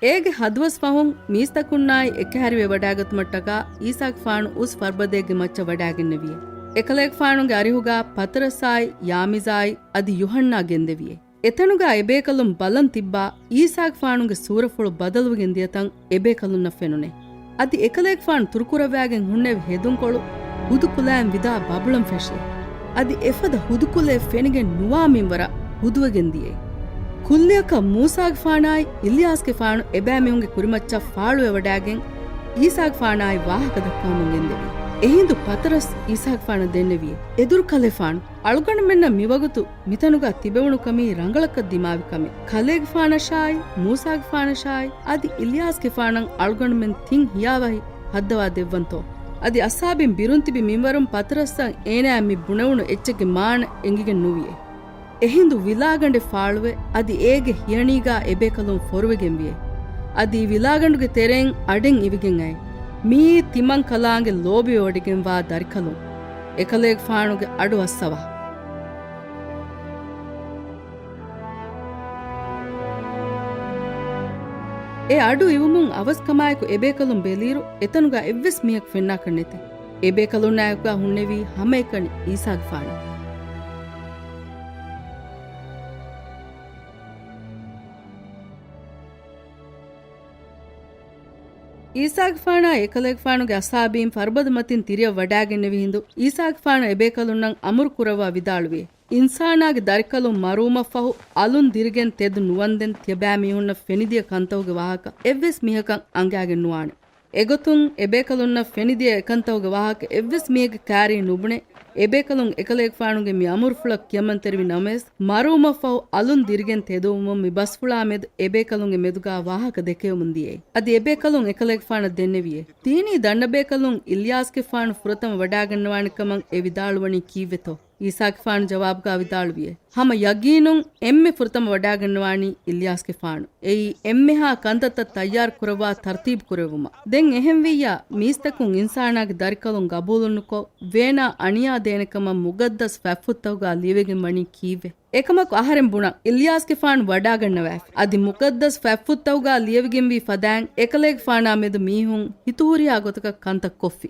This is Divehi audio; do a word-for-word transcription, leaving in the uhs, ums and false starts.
އޭގެ ހަތްދުވަސް ފަހުން މީސްތަކުންނާއި އެކަހެރިވެވަޑައިގަތުމަށްޓަކާ އީސާގެފާނު އުސް ފަރުބަދައެއްގެ މައްޗަށް ވަޑައިގެންނެވިއޭ. އެކަލޭގެފާނުގެ އަރިހުގާ ޕަތަރަސްއާއި ޔާމީޒާއި އަދި ޔޫޙަންނާ ގެންދެވިއޭ. އެތަނުގާ އެބޭކަލުން ބަލަން ތިއްބާ، އީސާގެފާނުގެ ސޫރަފުޅު ބަދަލުވެގެން ދިޔަތަން އެބޭކަލުންނަށް ފެނުނޭ. އަދި އެކަލޭގެފާނު ތުރުކުރައްވާގެން ހުންނެވި ހެދުންކޮޅު ހުދުކުލައިން ވިދާ ބަބުޅަން ފެށި. އަދި އެފަދަ ހުދުކުލައެއް ފެނިގެން ނުވާ މިންވަރަށް ހުދުވެގެން ދިޔައީ. ކުއްލިއަކަށް މޫސާގެފާނާއި އިލްޔާސްގެފާނު އެބައިމީހުންގެ ކުރިމައްޗަށް ފާޅުވެވަޑައިގެން އީސާގެފާނާއި ވާހަކަ ދައްކަވަމުން ގެންދެވި. އެހިނދު ޕަތަރަސް އީސާގެފާނަށް ދެންނެވި، އެދުރުކަލޭފާނު، އަޅުގަނޑުމެންނަށް މިވަގުތު މިތަނުގަ ތިބެވުނު ކަމީ ރަނގަޅަކަށް ދިމާވި ކަމެއް. ކަލޭގެފާނަށާއި، މޫސާގެފާނަށާއި، އަދި އިލްޔާސްގެފާނަށް އަޅުގަނޑުމެން ތިން ހިޔާވަހި ހައްދަވާ ދެއްވަންތޯ؟ އަދި އަސްހާބީން ބިރުން ތިބި މިންވަރުން ޕަތަރަސްއަށް އޭނާއަށް މި ބުނެވުނު އެއްޗެއްގެ މާނަ އެނގިގެން ނުވިއޭ. އެހިނދު ވިލާގަނޑެއް ފާޅުވެ، އަދި އޭގެ ހިޔަނީގާ އެބޭކަލުން ފޮރުވެގެންވިއޭ. އަދި ވިލާގަނޑުގެ ތެރެއިން އަޑެއް އިވިގެން އައި، މިއީ ތިމަން ކަލާނގެ ލޯބިވެވޮޑިގެންވާ ދަރިކަލުން. އެކަލޭގެފާނުގެ އަޑު އައްސަވާ. އެ އަޑު އިވުމުން އަވަސްކަމާއެކު އެބޭކަލުން ބެލިއިރު، އެތަނުގަ އެއްވެސް މީހަކު ފެންނާކަށް ނެތެ. އެބޭކަލުންނާއެކުގަ ހުންނެވީ ހަމައެކަނި އީސާގެފާނު. އީސާގެފާނާ އެކަލޭގެފާނުގެ އަސްހާބީން ފަރުބަދަ މަތިން ތިރިއަށް ވަޑާގެންނެވި ހިނދު، އީސާގެފާނު އެބޭކަލުންނަށް އަމުރު ކުރައްވާ ވިދާޅުވި، އިންސާނާގެ ދަރިކަލުން މަރުވުމަށްފަހު އަލުން ދިރިގެން ތެދު ނުވަންދެން ތިޔަބައިމީހުންނަށް ފެނިދިޔަ ކަންތަކުގެ ވާހަކަ އެއްވެސް މީހަކަށް އަނގައިގެން ނުވާނެ. އެގޮތުން އެބޭކަލުންނަށް ފެނިދިޔަ އެކަންތަކުގެ ވާހަކަ އެއްވެސް މީހެއްގެ ކާރީ ނުބުނެ، އެބޭކަލުން އެކަލޭގެފާނުގެ މި އަމުރުފުޅަށް ކިޔަމަންތެރިވި ނަމަވެސް، މަރުވުމަށްފަހު އަލުން ދިރިގެން ތެދުވުމުން މި ބަސްފުޅާ މެދު އެބޭކަލުންގެ މެދުގާ ވާހަކަ ދެކެވެމުން ދިޔައީ. އަދި އެބޭކަލުން އެކަލޭގެފާނަށް ދެންނެވިއޭ. ދީނީ ދަންނަބޭކަލުން އިލްޔާސްގެފާނު ފުރަތަމަ ވަޑާގަންނަވާނެ ކަމަށް އެ ވިދާޅުވަނީ ކީއްވެތޯ؟ އީސާގެފާނު ޖަވާބުގާ ވިދާޅުވިއޭ، ހަމަ ޔަގީނުން އެންމެ ފުރަތަމަ ވަޑާގަންނަވާނީ އިލްޔާސްގެފާނު. އެއީ އެންމެހާ ކަންތައްތައް ތައްޔާރު ކުރައްވާ ތަރްތީބު ކުރެއްވުމަށް. ދެން އެހެންވިއްޔާ، މީސްތަކުން އިންސާނާގެ ދަރިކަލުން ގަބޫލުނުކޮށް، ވޭނާ އަނިޔާ ދޭނެ ކަމަށް މުގައްދަސް ފަތްފުށްތަކުގާ ލިޔެވިގެން ވަނީ ކީއްވެ؟ އެކަމަކު އަހަރެން ބުނަން، އިލްޔާސްގެފާނު ވަޑާގަންނަވައިފި. އަދި މުގައްދަސް ފަތްފުށްތަކުގާ ލިޔެވިގެންވީ ފަދައިން އެކަލޭގެފާނާ މެދު މީހުން ހިތުހުރިހާ ގޮތަކަށް ކަންތައް ކޮށްފި.